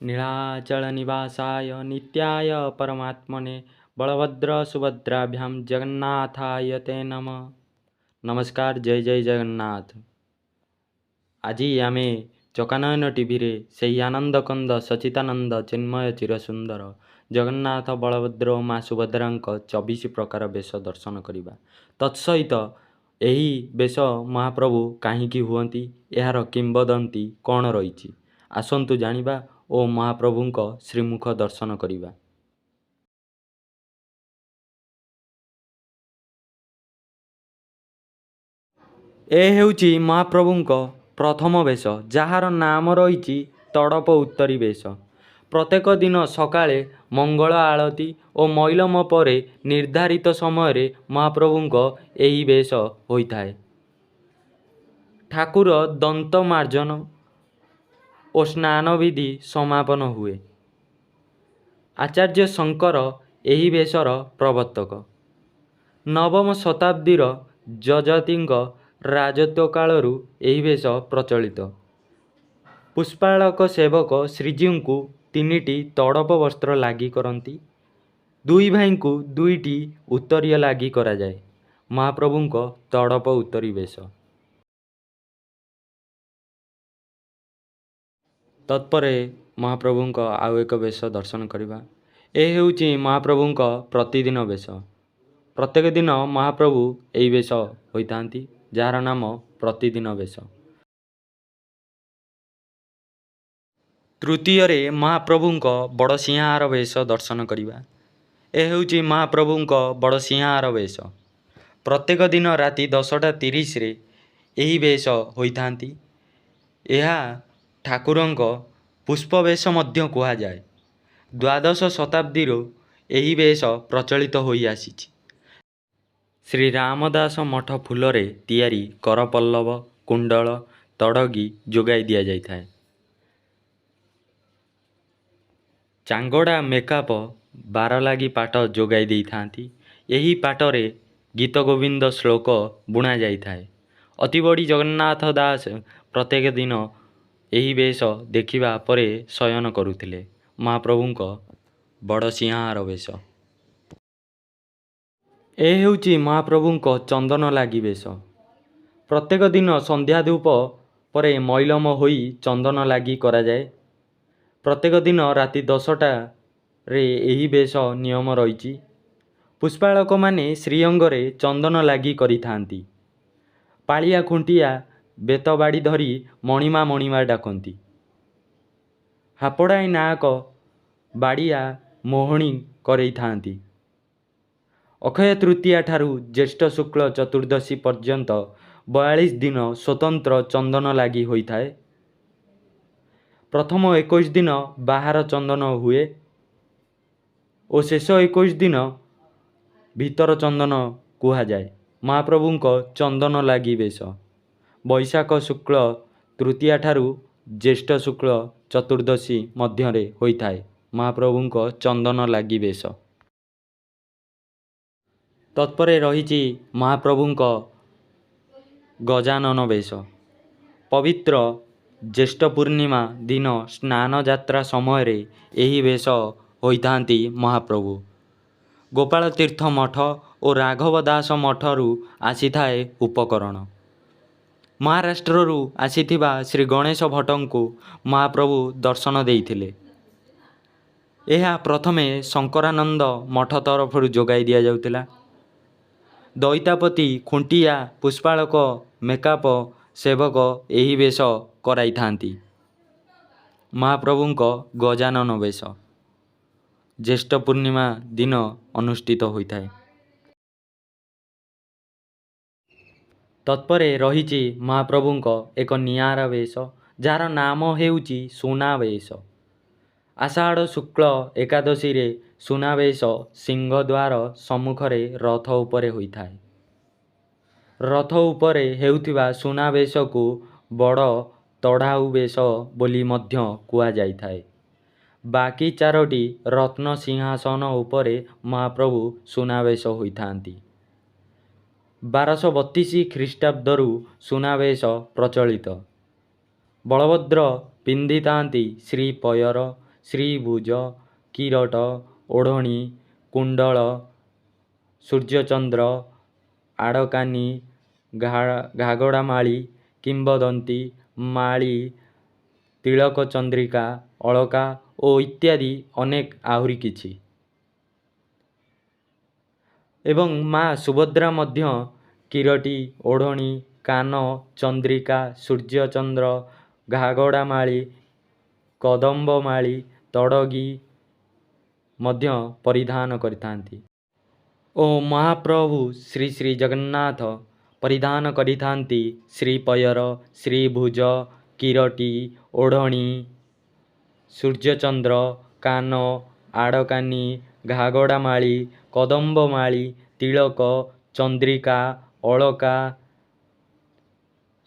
ନୀଳାଚଳ ନିବାସାୟ ନିତ୍ୟାୟ ପରମାତ୍ମନେ ବଳଭଦ୍ର ସୁଭଦ୍ରାଭ୍ୟାମ ଜଗନ୍ନାଥାୟ ତେ ନମଃ। ନମସ୍କାର, ଜୟ ଜୟ ଜଗନ୍ନାଥ। ଆଜି ଆମେ ଚକାନୟନ ଟିଭିରେ ସେହି ଆନନ୍ଦକନ୍ଦ ସଚିତାନନ୍ଦ ଚିନ୍ମୟ ଚିରସୁନ୍ଦର ଜଗନ୍ନାଥ, ବଳଭଦ୍ର ଓ ମା ସୁଭଦ୍ରାଙ୍କ 24 ପ୍ରକାର ବେଶ ଦର୍ଶନ କରିବା। ତତ୍ସହିତ ଏହି ବେଶ ମହାପ୍ରଭୁ କାହିଁକି ହୁଅନ୍ତି, ଏହାର କିମ୍ବଦନ୍ତୀ କ'ଣ ରହିଛି, ଆସନ୍ତୁ ଜାଣିବା ଓ ମହାପ୍ରଭୁଙ୍କ ଶ୍ରୀମୁଖ ଦର୍ଶନ କରିବା। ଏ ହେଉଛି ମହାପ୍ରଭୁଙ୍କ ପ୍ରଥମ ବେଶ, ଯାହାର ନାମ ରହିଛି ତଡ଼ପ ଉତ୍ତରୀ ବେଶ। ପ୍ରତ୍ୟେକ ଦିନ ସକାଳେ ମଙ୍ଗଳ ଆଳତି ଓ ମଇଲମ ପରେ ନିର୍ଦ୍ଧାରିତ ସମୟରେ ମହାପ୍ରଭୁଙ୍କ ଏହି ବେଶ ହୋଇଥାଏ। ଠାକୁର ଦନ୍ତ ମାର୍ଜନ ଓ ସ୍ନାନ ବିଧି ସମାପନ ହୁଏ। ଆଚାର୍ଯ୍ୟ ଶଙ୍କର ଏହି ବେଶର ପ୍ରବର୍ତ୍ତକ। ନବମ ଶତାବ୍ଦୀର ଯଯାତିଙ୍କ ରାଜତ୍ୱ କାଳରୁ ଏହି ବେଶ ପ୍ରଚଳିତ। ପୁଷ୍ପାଳକ ସେବକ ଶ୍ରୀଜୀଉଙ୍କୁ 3ଟି ତଡ଼ପ ବସ୍ତ୍ର ଲାଗି କରନ୍ତି। ଦୁଇ ଭାଇଙ୍କୁ 2ଟି ଉତ୍ତରୀୟ ଲାଗି କରାଯାଏ। ମହାପ୍ରଭୁଙ୍କ ତଡ଼ପ ଉତ୍ତରୀ ବେଶ। ତତ୍ପରେ ମହାପ୍ରଭୁଙ୍କ ଆଉ ଏକ ବେଶ ଦର୍ଶନ କରିବା। ଏ ହେଉଛି ମହାପ୍ରଭୁଙ୍କ ପ୍ରତିଦିନ ବେଶ। ପ୍ରତ୍ୟେକ ଦିନ ମହାପ୍ରଭୁ ଏହି ବେଶ ହୋଇଥାନ୍ତି, ଯାହାର ନାମ ପ୍ରତିଦିନ ବେଶ। ତୃତୀୟରେ ମହାପ୍ରଭୁଙ୍କ ବଡ଼ସିଂହାର ବେଶ ଦର୍ଶନ କରିବା। ଏ ହେଉଛି ମହାପ୍ରଭୁଙ୍କ ବଡ଼ସିଂହାର ବେଶ। ପ୍ରତ୍ୟେକ ଦିନ ରାତି 10:30ରେ ଏହି ବେଶ ହୋଇଥାନ୍ତି। ଏହା ଠାକୁରଙ୍କ ପୁଷ୍ପବେଶ ମଧ୍ୟ କୁହାଯାଏ। ଦ୍ୱାଦଶ ଶତାବ୍ଦୀରୁ ଏହି ବେଶ ପ୍ରଚଳିତ ହୋଇଆସିଛି। ଶ୍ରୀରାମଦାସ ମଠ ଫୁଲରେ ତିଆରି କରପଲ୍ଲବ, କୁଣ୍ଡଳ, ତଡ଼ଗି ଯୋଗାଇ ଦିଆଯାଇଥାଏ। ଚାଙ୍ଗଡ଼ା ମେକାପ ବାରଲାଗି ପାଟ ଯୋଗାଇ ଦେଇଥାନ୍ତି। ଏହି ପାଟରେ ଗୀତଗୋବିନ୍ଦ ଶ୍ଲୋକ ବୁଣା ଯାଇଥାଏ। ଅତିବଡ଼ି ଜଗନ୍ନାଥ ଦାସ ପ୍ରତ୍ୟେକ ଦିନ ଏହି ବେଶ ଦେଖିବା ପରେ ଶୟନ କରୁଥିଲେ। ମହାପ୍ରଭୁଙ୍କ ବଡ଼ସିଂହାର ବେଶ। ଏ ହେଉଛି ମହାପ୍ରଭୁଙ୍କ ଚନ୍ଦନ ଲାଗି ବେଶ। ପ୍ରତ୍ୟେକ ଦିନ ସନ୍ଧ୍ୟା ଧୂପ ପରେ ମଇଲମ ହୋଇ ଚନ୍ଦନ ଲାଗି କରାଯାଏ। ପ୍ରତ୍ୟେକ ଦିନ ରାତି 10ଟାରେ ଏହି ବେଶ ନିୟମ ରହିଛି। ପୁଷ୍ପାଳକମାନେ ଶ୍ରୀଅଙ୍ଗରେ ଚନ୍ଦନ ଲାଗି କରିଥାନ୍ତି। ପାଳିଆ ଖୁଣ୍ଟିଆ ବେତବାଡ଼ି ଧରି ମଣିମା ମଣିମା ଡାକନ୍ତି। ହାପଡ଼ାଇ ନାୟକ ବାଡ଼ିଆ ମୋହଣୀ କରେଇଥାନ୍ତି। ଅକ୍ଷୟ ତୃତୀୟା ଠାରୁ ଜ୍ୟେଷ୍ଠ ଶୁକ୍ଳ ଚତୁର୍ଦ୍ଦଶୀ ପର୍ଯ୍ୟନ୍ତ 42 ଦିନ ସ୍ୱତନ୍ତ୍ର ଚନ୍ଦନ ଲାଗି ହୋଇଥାଏ। ପ୍ରଥମ 21 ଦିନ ବାହାର ଚନ୍ଦନ ହୁଏ ଓ ଶେଷ 21 ଦିନ ଭିତର ଚନ୍ଦନ କୁହାଯାଏ। ମହାପ୍ରଭୁଙ୍କ ଚନ୍ଦନ ଲାଗି ବେଶ ବୈଶାଖ ଶୁକ୍ଳ ତୃତୀୟା ଠାରୁ ଜ୍ୟେଷ୍ଠ ଶୁକ୍ଳ ଚତୁର୍ଦ୍ଦଶୀ ମଧ୍ୟରେ ହୋଇଥାଏ ମହାପ୍ରଭୁଙ୍କ ଚନ୍ଦନ ଲାଗି ବେଶ। ତତ୍ପରେ ରହିଛି ମହାପ୍ରଭୁଙ୍କ ଗଜାନନ ବେଶ। ପବିତ୍ର ଜ୍ୟେଷ୍ଠ ପୂର୍ଣ୍ଣିମା ଦିନ ସ୍ନାନ ଯାତ୍ରା ସମୟରେ ଏହି ବେଶ ହୋଇଥାନ୍ତି ମହାପ୍ରଭୁ। ଗୋପାଳ ତୀର୍ଥ ମଠ ଓ ରାଘବ ଦାସ ମଠରୁ ଆସିଥାଏ ଉପକରଣ। ମହାରାଷ୍ଟ୍ରରୁ ଆସିଥିବା ଶ୍ରୀ ଗଣେଶ ଭଟ୍ଟଙ୍କୁ ମହାପ୍ରଭୁ ଦର୍ଶନ ଦେଇଥିଲେ। ଏହା ପ୍ରଥମେ ଶଙ୍କରାନନ୍ଦ ମଠ ତରଫରୁ ଯୋଗାଇ ଦିଆଯାଉଥିଲା। ଦଇତାପତି, ଖୁଣ୍ଟିଆ, ପୁଷ୍ପାଳକ, ମେକାପ ସେବକ ଏହି ବେଶ କରାଇଥାନ୍ତି। ମହାପ୍ରଭୁଙ୍କ ଗଜାନନ ବେଶ ଜ୍ୟେଷ୍ଠ ପୂର୍ଣ୍ଣିମା ଦିନ ଅନୁଷ୍ଠିତ ହୋଇଥାଏ। ତତ୍ପରେ ରହିଛି ମହାପ୍ରଭୁଙ୍କ ଏକ ନିଆରା ବେଶ, ଯାହାର ନାମ ହେଉଛି ସୁନାବେଶ। ଆଷାଢ଼ ଶୁକ୍ଳ ଏକାଦଶୀରେ ସୁନାବେଶ ସିଂହଦ୍ୱାର ସମ୍ମୁଖରେ ରଥ ଉପରେ ହୋଇଥାଏ। ରଥ ଉପରେ ହେଉଥିବା ସୁନାବେଶକୁ ବଡ଼ ତଢ଼ାଉ ବେଶ ବୋଲି ମଧ୍ୟ କୁହାଯାଇଥାଏ। ବାକି 4ଟି ରତ୍ନ ସିଂହାସନ ଉପରେ ମହାପ୍ରଭୁ ସୁନାବେଶ ହୋଇଥାନ୍ତି। 1232 ଖ୍ରୀଷ୍ଟାବ୍ଦରୁ ସୁନାବେଶ ପ୍ରଚଳିତ। ବଳଭଦ୍ର ପିନ୍ଧିଥାନ୍ତି ଶ୍ରୀପୟର, ଶ୍ରୀଭୁଜ, କିରଟ, ଓଢ଼ଣୀ, କୁଣ୍ଡଳ, ସୂର୍ଯ୍ୟଚନ୍ଦ୍ର, ଆଡ଼କାନି, ଘାଗଡ଼ାମାଳି, କିମ୍ବଦନ୍ତୀ, ମାଳି, ତିଳକ ଚନ୍ଦ୍ରିକା, ଅଳକା ଓ ଇତ୍ୟାଦି ଅନେକ ଆହୁରି କିଛି। ଏବଂ ମା ସୁଭଦ୍ରା ମଧ୍ୟ କିରଟି, ଓଢ଼ଣୀ, କାନ, ଚନ୍ଦ୍ରିକା, ସୂର୍ଯ୍ୟଚନ୍ଦ୍ର, ଘାଗଡ଼ାମାଳି, କଦମ୍ବମାଳି, ତଡ଼ଗୀ ମଧ୍ୟ ପରିଧାନ କରିଥାନ୍ତି। ଓ ମହାପ୍ରଭୁ ଶ୍ରୀ ଶ୍ରୀ ଜଗନ୍ନାଥ ପରିଧାନ କରିଥାନ୍ତି ଶ୍ରୀପୟର, ଶ୍ରୀଭୁଜ, କିରଟି, ଓଢ଼ଣୀ, ସୂର୍ଯ୍ୟଚନ୍ଦ୍ର, କାନ, ଆଡ଼କାନି, ଘାଗଡ଼ାମାଳି, କଦମ୍ବମାଳି, ତିଳକ, ଚନ୍ଦ୍ରିକା, ଅଳକା,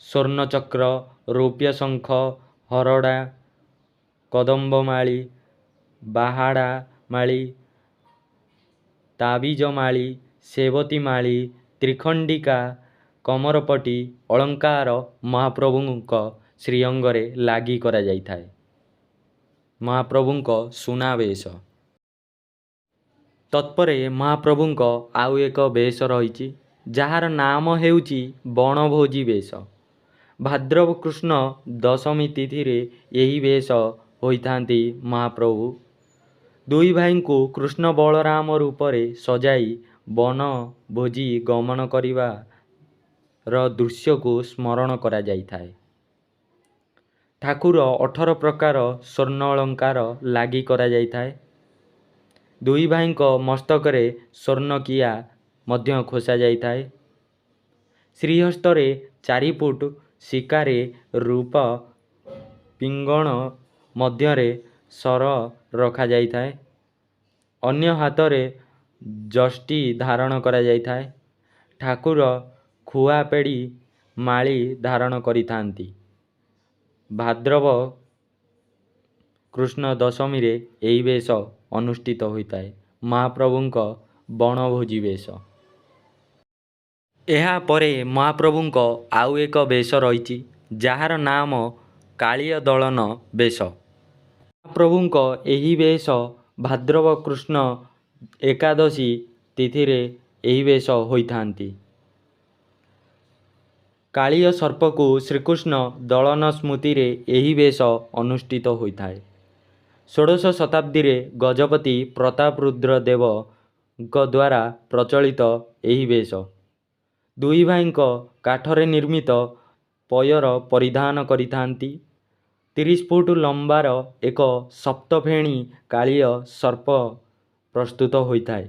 ସ୍ୱର୍ଣ୍ଣଚକ୍ର, ରୌପ୍ୟ ଶଙ୍ଖ, ହରଡ଼ା, କଦମ୍ବମାଳି, ବାହାଡ଼ା ମାଳି, ତାବିଜ ମାଳି, ସେବତୀ ମାଳି, ତ୍ରିଖଣ୍ଡିକା, କମରପଟି ଅଳଙ୍କାର ମହାପ୍ରଭୁଙ୍କ ଶ୍ରୀଅଙ୍ଗରେ ଲାଗି କରାଯାଇଥାଏ। ମହାପ୍ରଭୁଙ୍କ ସୁନାବେଶ। ତତ୍ପରେ ମହାପ୍ରଭୁଙ୍କ ଆଉ ଏକ ବେଶ ରହିଛି, ଯାହାର ନାମ ହେଉଛି ବଣଭୋଜି ବେଶ। ଭାଦ୍ରବ କୃଷ୍ଣ ଦଶମୀ ତିଥିରେ ଏହି ବେଶ ହୋଇଥାନ୍ତି ମହାପ୍ରଭୁ। ଦୁଇ ଭାଇଙ୍କୁ କୃଷ୍ଣ ବଳରାମ ରୂପରେ ସଜାଇ ବନ ଭୋଜି ଗମନ କରିବାର ଦୃଶ୍ୟକୁ ସ୍ମରଣ କରାଯାଇଥାଏ। ଠାକୁର 18 ପ୍ରକାର ସ୍ୱର୍ଣ୍ଣ ଅଳଙ୍କାର ଲାଗି କରାଯାଇଥାଏ। ଦୁଇ ଭାଇଙ୍କ ମସ୍ତକରେ ସ୍ୱର୍ଣ୍ଣକିଆ ମଧ୍ୟ ଖୋସା ଯାଇଥାଏ। ଶ୍ରୀହସ୍ତରେ 4 ଫୁଟ ଶିକାରେ ରୂପ ପିଙ୍ଗଣ ମଧ୍ୟରେ ସର ରଖାଯାଇଥାଏ। ଅନ୍ୟ ହାତରେ ଯଷ୍ଟି ଧାରଣ କରାଯାଇଥାଏ। ଠାକୁର ଖୁଆପେଡ଼ି ମାଳି ଧାରଣ କରିଥାନ୍ତି। ଭାଦ୍ରବ କୃଷ୍ଣ ଦଶମୀରେ ଏହି ବେଶ ଅନୁଷ୍ଠିତ ହୋଇଥାଏ, ମହାପ୍ରଭୁଙ୍କ ବଣଭୋଜି ବେଶ। ଏହାପରେ ମହାପ୍ରଭୁଙ୍କ ଆଉ ଏକ ବେଶ ରହିଛି, ଯାହାର ନାମ କାଳିୟ ଦଳନ ବେଶ। ମହାପ୍ରଭୁଙ୍କ ଏହି ବେଶ ଭାଦ୍ରବ କୃଷ୍ଣ ଏକାଦଶୀ ତିଥିରେ ଏହି ବେଶ ହୋଇଥାନ୍ତି। କାଳିୟ ସର୍ପକୁ ଶ୍ରୀକୃଷ୍ଣ ଦଳନ ସ୍ମୃତିରେ ଏହି ବେଶ ଅନୁଷ୍ଠିତ ହୋଇଥାଏ। ଷୋଡ଼ଶ ଶତାବ୍ଦୀରେ ଗଜପତି ପ୍ରତାପରୁଦ୍ର ଦେବଙ୍କ ଦ୍ୱାରା ପ୍ରଚଳିତ ଏହି ବେଶ। ଦୁଇ ଭାଇଙ୍କ କାଠରେ ନିର୍ମିତ ପୟର ପରିଧାନ କରିଥାନ୍ତି। 30 ଫୁଟ ଲମ୍ବାର ଏକ ସପ୍ତଫେଣୀ କାଳିୟ ସର୍ପ ପ୍ରସ୍ତୁତ ହୋଇଥାଏ।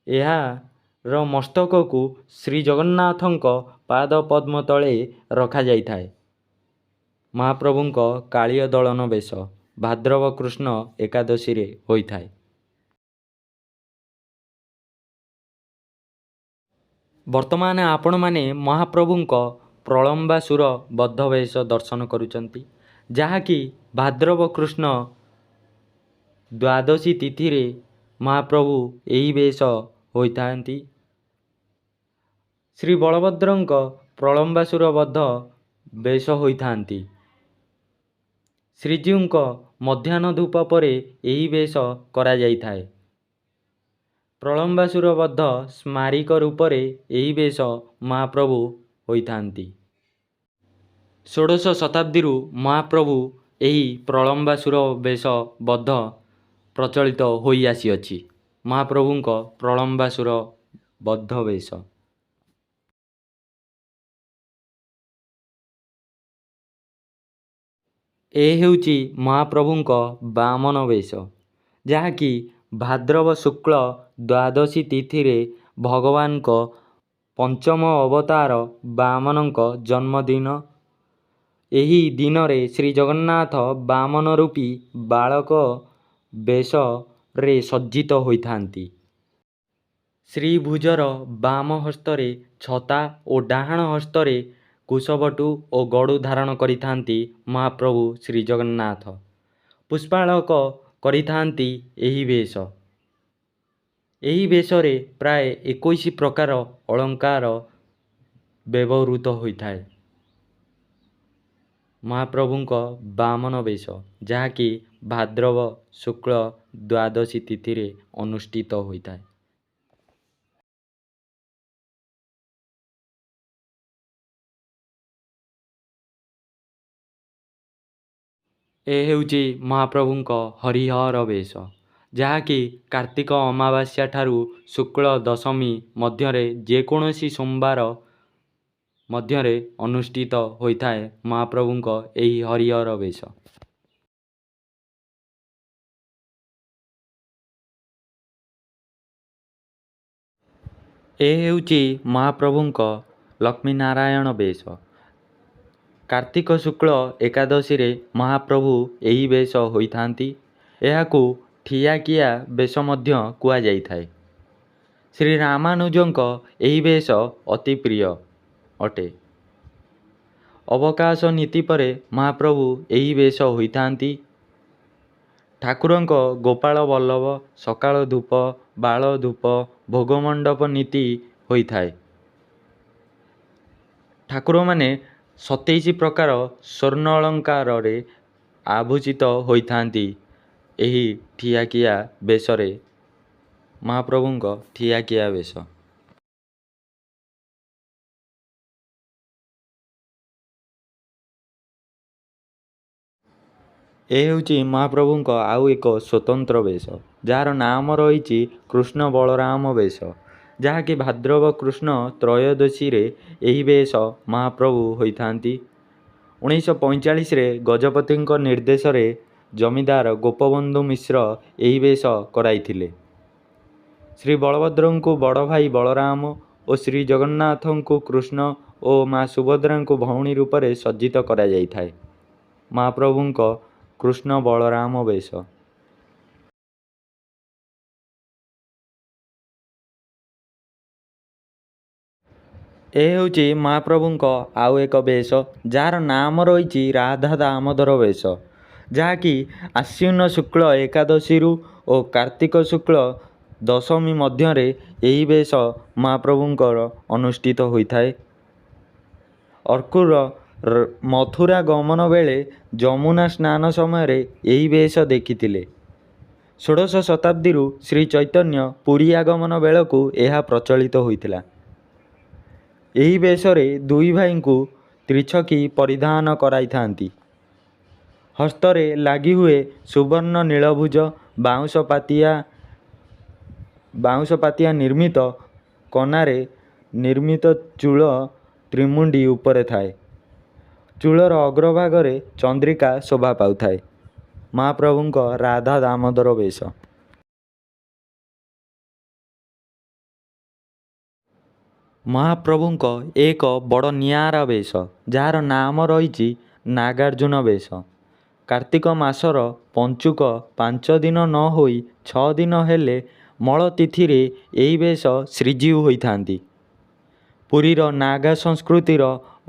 ଏହାର ମସ୍ତକକୁ ଶ୍ରୀଜଗନ୍ନାଥଙ୍କ ପାଦ ପଦ୍ମ ତଳେ ରଖାଯାଇଥାଏ। ମହାପ୍ରଭୁଙ୍କ କାଳିୟ ଦଳନ ବେଶ ଭାଦ୍ରବ କୃଷ୍ଣ ଏକାଦଶୀରେ ହୋଇଥାଏ। ବର୍ତ୍ତମାନ ଆପଣମାନେ ମହାପ୍ରଭୁଙ୍କ ପ୍ରଳମ୍ବାସୁର ବଦ୍ଧ ବେଶ ଦର୍ଶନ କରୁଛନ୍ତି, ଯାହାକି ଭାଦ୍ରବ କୃଷ୍ଣ ଦ୍ୱାଦଶୀ ତିଥିରେ ମହାପ୍ରଭୁ ଏହି ବେଶ ହୋଇଥାନ୍ତି। ଶ୍ରୀ ବଳଭଦ୍ରଙ୍କ ପ୍ରଳମ୍ବାସୁର ବଦ୍ଧ ବେଶ ହୋଇଥାନ୍ତି। ଶ୍ରୀଜୀଉଙ୍କ ମଧ୍ୟାହ୍ନ ଧୂପ ପରେ ଏହି ବେଶ କରାଯାଇଥାଏ। ପ୍ରଳମ୍ବାସୁର ବଦ୍ଧ ସ୍ମାରିକ ରୂପରେ ଏହି ବେଶ ମହାପ୍ରଭୁ ହୋଇଥାନ୍ତି। ଷୋଡ଼ଶ ଶତାବ୍ଦୀରୁ ମହାପ୍ରଭୁ ଏହି ପ୍ରଳମ୍ବାସୁର ବେଶ ବଦ୍ଧ ପ୍ରଚଳିତ ହୋଇ ଆସିଅଛି। ମହାପ୍ରଭୁଙ୍କ ପ୍ରଳମ୍ବାସୁର ବଦ୍ଧ ବେଶ। ଏ ହେଉଛି ମହାପ୍ରଭୁଙ୍କ ବାମନ ବେଶ, ଯାହାକି ଭାଦ୍ରବ ଶୁକ୍ଳ ଦ୍ୱାଦଶୀ ତିଥିରେ ଭଗବାନଙ୍କ ପଞ୍ଚମ ଅବତାର ବାମନଙ୍କ ଜନ୍ମଦିନ। ଏହି ଦିନରେ ଶ୍ରୀଜଗନ୍ନାଥ ବାମନ ରୂପୀ ବାଳକ ବେଶରେ ସଜ୍ଜିତ ହୋଇଥାନ୍ତି। ଶ୍ରୀଭୁଜର ବାମ ହସ୍ତରେ ଛତା ଓ ଡାହାଣ ହସ୍ତରେ କୁଶବଟୁ ଓ ଗଡ଼ୁ ଧାରଣ କରିଥାନ୍ତି ମହାପ୍ରଭୁ ଶ୍ରୀଜଗନ୍ନାଥ। ପୁଷ୍ପାଳକ କରିଥାନ୍ତି ଏହି ବେଶ। ଏହି ବେଶରେ ପ୍ରାୟ 21 ପ୍ରକାର ଅଳଙ୍କାର ବ୍ୟବହୃତ ହୋଇଥାଏ। ମହାପ୍ରଭୁଙ୍କ ବାମନ ବେଶ, ଯାହାକି ଭାଦ୍ରବ ଶୁକ୍ଳ ଦ୍ୱାଦଶୀ ତିଥିରେ ଅନୁଷ୍ଠିତ ହୋଇଥାଏ। ଏ ହେଉଛି ମହାପ୍ରଭୁଙ୍କ ହରିହର ବେଶ, ଯାହାକି କାର୍ତ୍ତିକ ଅମାବାସ୍ୟା ଠାରୁ ଶୁକ୍ଳ ଦଶମୀ ମଧ୍ୟରେ ଯେକୌଣସି ସୋମବାର ମଧ୍ୟରେ ଅନୁଷ୍ଠିତ ହୋଇଥାଏ ମହାପ୍ରଭୁଙ୍କ ଏହି ହରିହର ବେଶ। ଏ ହେଉଛି ମହାପ୍ରଭୁଙ୍କ ଲକ୍ଷ୍ମୀନାରାୟଣ ବେଶ। କାର୍ତ୍ତିକ ଶୁକ୍ଳ ଏକାଦଶୀରେ ମହାପ୍ରଭୁ ଏହି ବେଶ ହୋଇଥାନ୍ତି। ଏହାକୁ ଠିଆକିଆ ବେଶ ମଧ୍ୟ କୁହାଯାଇଥାଏ। ଶ୍ରୀରାମାନୁଜଙ୍କ ଏହି ବେଶ ଅତି ପ୍ରିୟ ଅଟେ। ଅବକାଶ ନୀତି ପରେ ମହାପ୍ରଭୁ ଏହି ବେଶ ହୋଇଥାନ୍ତି। ଠାକୁରଙ୍କ ଗୋପାଳ ବଲ୍ଲଭ, ସକାଳ ଧୂପ, ବାଳ ଧୂପ, ଭୋଗମଣ୍ଡପ ନୀତି ହୋଇଥାଏ। ଠାକୁରମାନେ 27 ପ୍ରକାର ସ୍ୱର୍ଣ୍ଣ ଅଳଙ୍କାରରେ ଆଭୂଷିତ ହୋଇଥାନ୍ତି ଏହି ଠିଆକିଆ ବେଶରେ। ମହାପ୍ରଭୁଙ୍କ ଠିଆକିଆ ବେଶ। ଏ ହେଉଛି ମହାପ୍ରଭୁଙ୍କ ଆଉ ଏକ ସ୍ୱତନ୍ତ୍ର ବେଶ, ଯାହାର ନାମ ରହିଛି କୃଷ୍ଣ ବଳରାମ ବେଶ, ଯାହାକି ଭାଦ୍ରବ କୃଷ୍ଣ ତ୍ରୟୋଦଶୀରେ ଏହି ବେଶ ମହାପ୍ରଭୁ ହୋଇଥାନ୍ତି। 1945ରେ ଗଜପତିଙ୍କ ନିର୍ଦ୍ଦେଶରେ ଜମିଦାର ଗୋପବନ୍ଧୁ ମିଶ୍ର ଏହି ବେଶ କରାଇଥିଲେ। ଶ୍ରୀ ବଳଭଦ୍ରଙ୍କୁ ବଡ଼ ଭାଇ ବଳରାମ ଓ ଶ୍ରୀଜଗନ୍ନାଥଙ୍କୁ କୃଷ୍ଣ ଓ ମା ସୁଭଦ୍ରାଙ୍କୁ ଭଉଣୀ ରୂପରେ ସଜ୍ଜିତ କରାଯାଇଥାଏ। ମହାପ୍ରଭୁଙ୍କ କୃଷ୍ଣ ବଳରାମ ବେଶ। ଏ ହେଉଛି ମହାପ୍ରଭୁଙ୍କ ଆଉ ଏକ ବେଶ, ଯାହାର ନାମ ରହିଛି ରାଧା ଦାମୋଦର ବେଶ, ଯାହାକି ଆଶ୍ୱିନ ଶୁକ୍ଳ ଏକାଦଶୀରୁ ଓ କାର୍ତ୍ତିକ ଶୁକ୍ଳ ଦଶମୀ ମଧ୍ୟରେ ଏହି ବେଶ ମହାପ୍ରଭୁଙ୍କର ଅନୁଷ୍ଠିତ ହୋଇଥାଏ। ଅକ୍ରୂର ମଥୁରା ଗମନ ବେଳେ ଯମୁନା ସ୍ନାନ ସମୟରେ ଏହି ବେଶ ଦେଖିଥିଲେ। ଷୋଡ଼ଶ ଶତାବ୍ଦୀରୁ ଶ୍ରୀ ଚୈତନ୍ୟ ପୁରୀ ଆଗମନ ବେଳକୁ ଏହା ପ୍ରଚଳିତ ହୋଇଥିଲା। ଏହି ବେଶରେ ଦୁଇ ଭାଇଙ୍କୁ ତ୍ରିଛକି ପରିଧାନ କରାଇଥାନ୍ତି। ହସ୍ତରେ ଲାଗି ହୁଏ ସୁବର୍ଣ୍ଣ ନୀଳଭୁଜ, ବାଉଁଶ ପାତିଆ ନିର୍ମିତ କନାରେ ନିର୍ମିତ ଚୂଳ ତ୍ରିମୁଣ୍ଡି ଉପରେ ଥାଏ। ଚୂଳର ଅଗ୍ରଭାଗରେ ଚନ୍ଦ୍ରିକା ଶୋଭା ପାଉଥାଏ। ମହାପ୍ରଭୁଙ୍କ ରାଧା ଦାମୋଦର ବେଶ। ମହାପ୍ରଭୁଙ୍କ ଏକ ବଡ଼ ନିଆରା ବେଶ, ଯାହାର ନାମ ରହିଛି ନାଗାର୍ଜୁନ ବେଶ। କାର୍ତ୍ତିକ ମାସର ପଞ୍ଚୁକ 5 ଦିନ ନ ହୋଇ 6 ଦିନ ହେଲେ ମଳ ତିଥିରେ ଏହି ବେଶ ଶ୍ରୀଜୀଉ ହୋଇଥାନ୍ତି। ପୁରୀର ନାଗା ସଂସ୍କୃତିର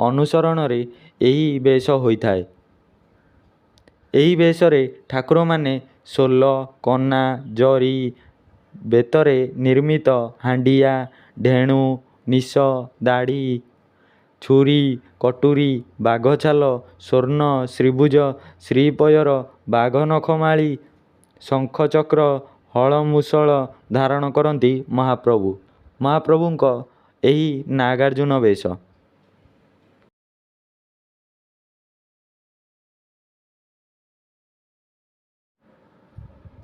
ଅନୁସରଣରେ ଏହି ବେଶ ହୋଇଥାଏ। ଏହି ବେଶରେ ଠାକୁରମାନେ ସୋଲ, କନା, ଜରି, ବେତରେ ନିର୍ମିତ ହାଣ୍ଡିଆ, ଢେଣୁ, ନିଶ, ଦାଢ଼ି, ଛୁରୀ, କଟୁରୀ, ବାଘଛାଲ, ସ୍ୱର୍ଣ୍ଣ ଶ୍ରୀଭୁଜ, ଶ୍ରୀପୟର, ବାଘନଖମାଳୀ, ଶଙ୍ଖ ଚକ୍ର, ହଳ ମୂଷଳ ଧାରଣ କରନ୍ତି ମହାପ୍ରଭୁ। ମହାପ୍ରଭୁଙ୍କ ଏହି ନାଗାର୍ଜୁନ ବେଶ।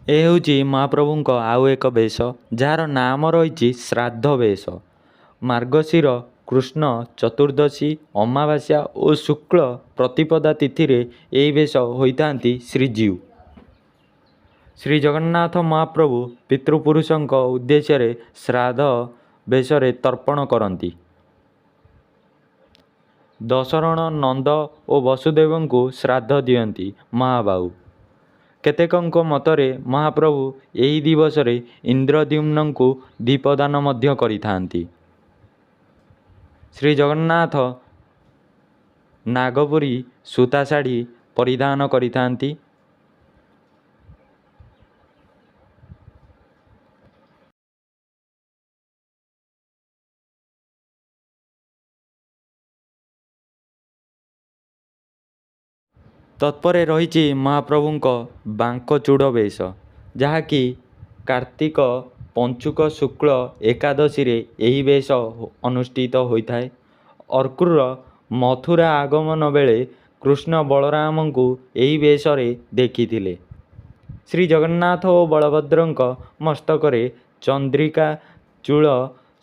ଏ ହେଉଛି ମହାପ୍ରଭୁଙ୍କ ଆଉ ଏକ ବେଶ, ଯାହାର ନାମ ରହିଛି ଶ୍ରାଦ୍ଧ ବେଶ। ମାର୍ଗଶିର କୃଷ୍ଣ ଚତୁର୍ଦ୍ଦଶୀ, ଅମାବାସ୍ୟା ଓ ଶୁକ୍ଳ ପ୍ରତିପଦା ତିଥିରେ ଏହି ବେଶ ହୋଇଥାନ୍ତି ଶ୍ରୀଜୀଉ। ଶ୍ରୀଜଗନ୍ନାଥ ମହାପ୍ରଭୁ ପିତୃପୁରୁଷଙ୍କ ଉଦ୍ଦେଶ୍ୟରେ ଶ୍ରାଦ୍ଧ ବେଶରେ ତର୍ପଣ କରନ୍ତି। ଦଶରଣ, ନନ୍ଦ ଓ ବସୁଦେବଙ୍କୁ ଶ୍ରାଦ୍ଧ ଦିଅନ୍ତି ମହାବାହୁ। କେତେକଙ୍କ ମତରେ ମହାପ୍ରଭୁ ଏହି ଦିବସରେ ଇନ୍ଦ୍ରଦ୍ୟୁମ୍ନଙ୍କୁ ଦୀପଦାନ ମଧ୍ୟ କରିଥାନ୍ତି। ଶ୍ରୀଜଗନ୍ନାଥ ନାଗପୁରୀ ସୂତା ଶାଢ଼ୀ ପରିଧାନ କରିଥାନ୍ତି। ତତ୍ପରେ ରହିଛି ମହାପ୍ରଭୁଙ୍କ ବାଙ୍କଚୂଡ଼ ବେଶ, ଯାହାକି କାର୍ତ୍ତିକ ପଞ୍ଚୁକ ଶୁକ୍ଳ ଏକାଦଶୀରେ ଏହି ବେଶ ଅନୁଷ୍ଠିତ ହୋଇଥାଏ। ଅକ୍ରୂର ମଥୁରା ଆଗମନ ବେଳେ କୃଷ୍ଣ ବଳରାମଙ୍କୁ ଏହି ବେଶରେ ଦେଖିଥିଲେ। ଶ୍ରୀଜଗନ୍ନାଥ ଓ ବଳଭଦ୍ରଙ୍କ ମସ୍ତକରେ ଚନ୍ଦ୍ରିକା ଚୂଳ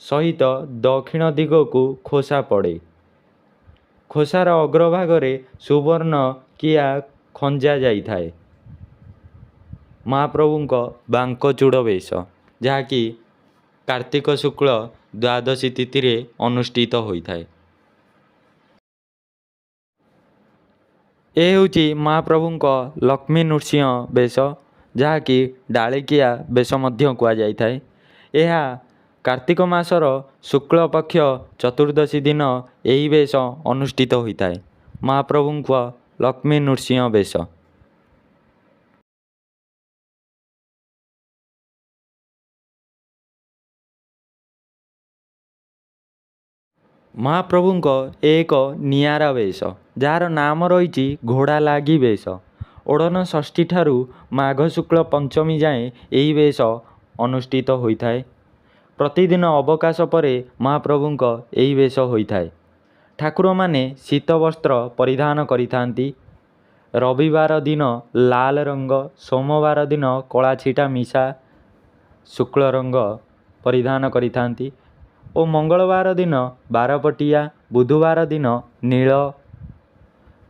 ସହିତ ଦକ୍ଷିଣ ଦିଗକୁ ଖୋସା ପଡ଼େ। ଖୋସାର ଅଗ୍ରଭାଗରେ ସୁବର୍ଣ୍ଣ କିଆ ଖଞ୍ଜା ଯାଇଥାଏ। ମହାପ୍ରଭୁଙ୍କ ବାଙ୍କଚୂଡ଼ ବେଶ, ଯାହାକି କାର୍ତ୍ତିକ ଶୁକ୍ଳ ଦ୍ୱାଦଶୀ ତିଥିରେ ଅନୁଷ୍ଠିତ ହୋଇଥାଏ। ଏ ହେଉଛି ମହାପ୍ରଭୁଙ୍କ ଲକ୍ଷ୍ମୀ ନୃସିଂହ ବେଶ, ଯାହାକି ଡାଳିକିଆ ବେଶ ମଧ୍ୟ କୁହାଯାଇଥାଏ। ଏହା କାର୍ତ୍ତିକ ମାସର ଶୁକ୍ଳପକ୍ଷ ଚତୁର୍ଦ୍ଦଶୀ ଦିନ ଏହି ବେଶ ଅନୁଷ୍ଠିତ ହୋଇଥାଏ। ମହାପ୍ରଭୁଙ୍କ ଲକ୍ଷ୍ମୀ ନୃସିଂହ ବେଶ। ମହାପ୍ରଭୁଙ୍କ ଏକ ନିଆରା ବେଶ, ଯାହାର ନାମ ରହିଛି ଘୋଡ଼ା ଲାଗି ବେଶ। ଓଢ଼ଣ ଷଷ୍ଠୀଠାରୁ ମାଘ ଶୁକ୍ଳ ପଞ୍ଚମୀ ଯାଏଁ ଏହି ବେଶ ଅନୁଷ୍ଠିତ ହୋଇଥାଏ। ପ୍ରତିଦିନ ଅବକାଶ ପରେ ମହାପ୍ରଭୁଙ୍କ ଏହି ବେଶ ହୋଇଥାଏ। ଠାକୁରମାନେ ଶୀତବସ୍ତ୍ର ପରିଧାନ କରିଥାନ୍ତି। ରବିବାର ଦିନ ଲାଲ ରଙ୍ଗ, ସୋମବାର ଦିନ କଳା ଛିଟା ମିଶା ଶୁକ୍ଳ ରଙ୍ଗ ପରିଧାନ କରିଥାନ୍ତି ଓ ମଙ୍ଗଳବାର ଦିନ ବାରପଟିଆ, ବୁଧବାର ଦିନ ନୀଳ,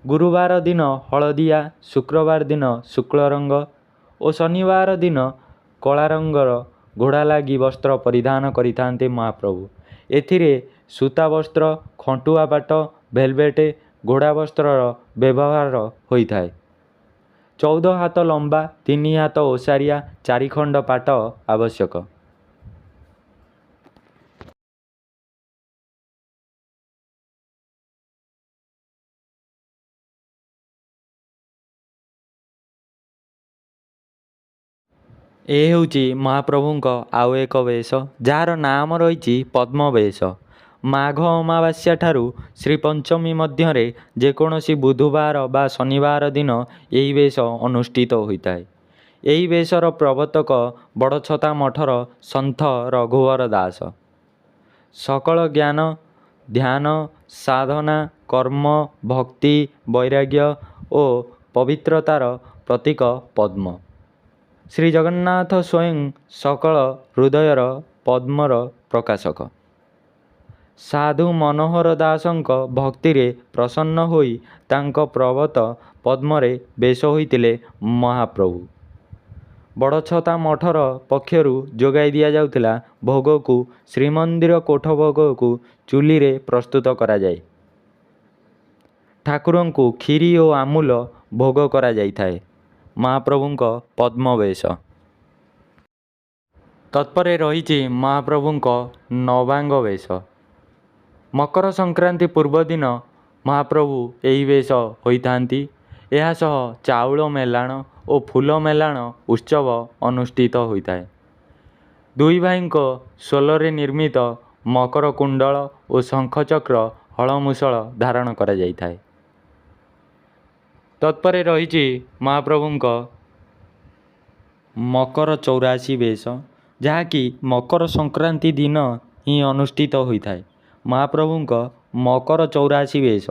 ଗୁରୁବାର ଦିନ ହଳଦିଆ, ଶୁକ୍ରବାର ଦିନ ଶୁକ୍ଳ ରଙ୍ଗ ଓ ଶନିବାର ଦିନ କଳା ରଙ୍ଗର ଘୋଡ଼ା ଲାଗି ବସ୍ତ୍ର ପରିଧାନ କରିଥାନ୍ତି ମହାପ୍ରଭୁ। ଏଥିରେ ସୂତା ବସ୍ତ୍ର, ଖଣ୍ଟୁଆ ପାଟ, ଭେଲଭେଟ, ଘୋଡ଼ା ବସ୍ତ୍ରର ବ୍ୟବହାର ହୋଇଥାଏ। 14 ହାତ ଲମ୍ବା, 3 ହାତ ଓସାରିଆ, 4 ଖଣ୍ଡ ପାଟ ଆବଶ୍ୟକ। ଏ ହେଉଛି ମହାପ୍ରଭୁଙ୍କ ଆଉ ଏକ ବେଶ, ଯାହାର ନାମ ରହିଛି ପଦ୍ମବେଶ। ମାଘ ଅମାବାସ୍ୟା ଠାରୁ ଶ୍ରୀପଞ୍ଚମୀ ମଧ୍ୟରେ ଯେକୌଣସି ବୁଧବାର ବା ଶନିବାର ଦିନ ଏହି ବେଶ ଅନୁଷ୍ଠିତ ହୋଇଥାଏ। ଏହି ବେଶର ପ୍ରବର୍ତ୍ତକ ବଡ଼ଛତା ମଠର ସନ୍ଥ ରଘୁବର ଦାସ। ସକଳ ଜ୍ଞାନ, ଧ୍ୟାନ, ସାଧନା, କର୍ମ, ଭକ୍ତି, ବୈରାଗ୍ୟ ଓ ପବିତ୍ରତାର ପ୍ରତୀକ ପଦ୍ମ। ଶ୍ରୀଜଗନ୍ନାଥ ସ୍ୱୟଂ ସକଳ ହୃଦୟର ପଦ୍ମର ପ୍ରକାଶକ। ସାଧୁ ମନୋହର ଦାସଙ୍କ ଭକ୍ତିରେ ପ୍ରସନ୍ନ ହୋଇ ତାଙ୍କ ପ୍ରବତ ପଦ୍ମରେ ବେଶ ହୋଇଥିଲେ ମହାପ୍ରଭୁ। ବଡ଼ଛତା ମଠର ପକ୍ଷରୁ ଯୋଗାଇ ଦିଆଯାଉଥିଲା ଭୋଗକୁ ଶ୍ରୀମନ୍ଦିର କୋଠ ଭୋଗକୁ ଚୁଲିରେ ପ୍ରସ୍ତୁତ କରାଯାଏ। ଠାକୁରଙ୍କୁ କ୍ଷୀରି ଓ ଆମୁଲ ଭୋଗ କରାଯାଇଥାଏ। ମହାପ୍ରଭୁଙ୍କ ପଦ୍ମବେଶ। ତତ୍ପରେ ରହିଛି ମହାପ୍ରଭୁଙ୍କ ନବାଙ୍ଗ ବେଶ। ମକର ସଂକ୍ରାନ୍ତି ପୂର୍ବଦିନ ମହାପ୍ରଭୁ ଏହି ବେଶ ହୋଇଥାନ୍ତି। ଏହା ସହ ଚାଉଳ ମେଲାଣ ଓ ଫୁଲ ମେଲାଣ ଉତ୍ସବ ଅନୁଷ୍ଠିତ ହୋଇଥାଏ। ଦୁଇ ଭାଇଙ୍କ ସୋଲରେ ନିର୍ମିତ ମକର କୁଣ୍ଡଳ ଓ ଶଙ୍ଖଚକ୍ର ହଳମୁସଳ ଧାରଣ କରାଯାଇଥାଏ। ତତ୍ପରେ ରହିଛି ମହାପ୍ରଭୁଙ୍କ ମକର 84 ବେଶ, ଯାହାକି ମକର ସଂକ୍ରାନ୍ତି ଦିନ ହିଁ ଅନୁଷ୍ଠିତ ହୋଇଥାଏ। ମହାପ୍ରଭୁଙ୍କ ମକର 84 ବେଶ।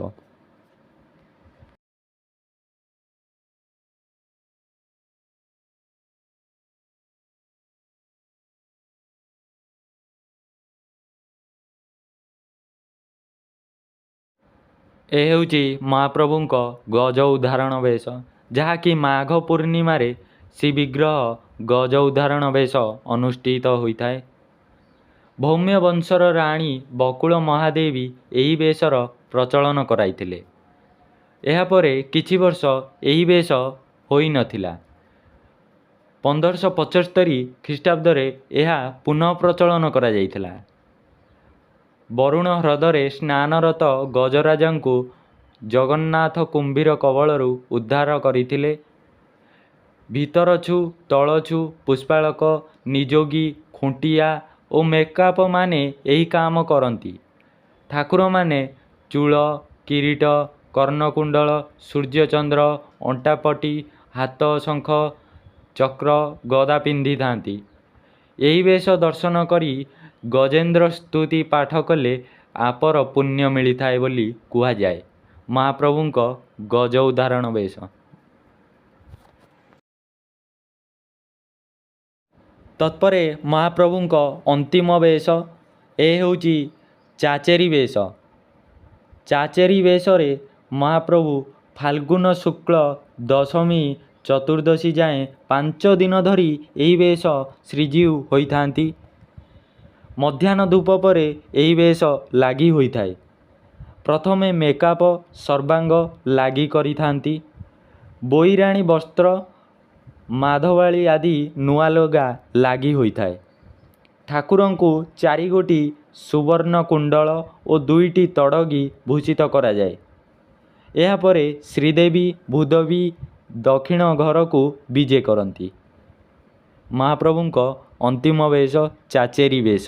ଏ ହେଉଛି ମହାପ୍ରଭୁଙ୍କ ଗଜ ଉଦ୍ଧାରଣ ବେଶ, ଯାହାକି ମାଘ ପୂର୍ଣ୍ଣିମାରେ ଶ୍ରୀବିଗ୍ରହ ଗଜ ଉଦ୍ଧାରଣ ବେଶ ଅନୁଷ୍ଠିତ ହୋଇଥାଏ। ଭୌମ୍ୟ ବଂଶର ରାଣୀ ବକୁଳ ମହାଦେବୀ ଏହି ବେଶର ପ୍ରଚଳନ କରାଇଥିଲେ। ଏହାପରେ କିଛି ବର୍ଷ ଏହି ବେଶ ହୋଇନଥିଲା। 1575 ଖ୍ରୀଷ୍ଟାବ୍ଦରେ ଏହା ପୁନଃ ପ୍ରଚଳନ କରାଯାଇଥିଲା। ବରୁଣ ହ୍ରଦରେ ସ୍ନାନରତ ଗଜରାଜଙ୍କୁ ଜଗନ୍ନାଥ କୁମ୍ଭୀର କବଳରୁ ଉଦ୍ଧାର କରିଥିଲେ। ଭିତରଛୁ, ତଳଛୁ, ପୁଷ୍ପାଳକ, ନିଯୋଗୀ, ଖୁଣ୍ଟିଆ ଓ ମେକାପମାନେ ଏହି କାମ କରନ୍ତି। ଠାକୁରମାନେ ଚୂଳ, କିରୀଟ, କର୍ଣ୍ଣକୁଣ୍ଡଳ, ସୂର୍ଯ୍ୟଚନ୍ଦ୍ର, ଅଣ୍ଟାପଟି, ହାତ ଶଙ୍ଖ, ଚକ୍ର, ଗଦା ପିନ୍ଧିଥାନ୍ତି। ଏହି ବେଶ ଦର୍ଶନ କରି ଗଜେନ୍ଦ୍ର ସ୍ତୁତି ପାଠ କଲେ ଆପର ପୁଣ୍ୟ ମିଳିଥାଏ ବୋଲି କୁହାଯାଏ। ମହାପ୍ରଭୁଙ୍କ ଗଜ ଉଦାହରଣ ବେଶ। ତତ୍ପରେ ମହାପ୍ରଭୁଙ୍କ ଅନ୍ତିମ ବେଶ, ଏ ହେଉଛି ଚାଚେରୀ ବେଶ। ଚାଚେରୀ ବେଶରେ ମହାପ୍ରଭୁ ଫାଲ୍ଗୁନ ଶୁକ୍ଳ ଦଶମୀ ଚତୁର୍ଦ୍ଦଶୀ ଯାଏଁ 5 ଦିନ ଧରି ଏହି ବେଶ ଶ୍ରୀଜୀଉ ହୋଇଥାନ୍ତି। ମଧ୍ୟାହ୍ନ ଧୂପ ପରେ ଏହି ବେଶ ଲାଗି ହୋଇଥାଏ। ପ୍ରଥମେ ମେକାପ ସର୍ବାଙ୍ଗ ଲାଗି କରିଥାନ୍ତି। ବୋଇରାଣୀ ବସ୍ତ୍ର, ମାଧବାଳି ଆଦି ନୂଆ ଲୁଗା ଲାଗି ହୋଇଥାଏ। ଠାକୁରଙ୍କୁ 4 ଗୋଟି ସୁବର୍ଣ୍ଣ କୁଣ୍ଡଳ ଓ 2ଟି ତଡ଼ଗୀ ଭୂଷିତ କରାଯାଏ। ଏହାପରେ ଶ୍ରୀଦେବୀ ଭୂଦେବୀ ଦକ୍ଷିଣ ଘରକୁ ବିଜେ କରନ୍ତି। ମହାପ୍ରଭୁଙ୍କ ଅନ୍ତିମ ବେଶ ଚାଚେରୀ ବେଶ।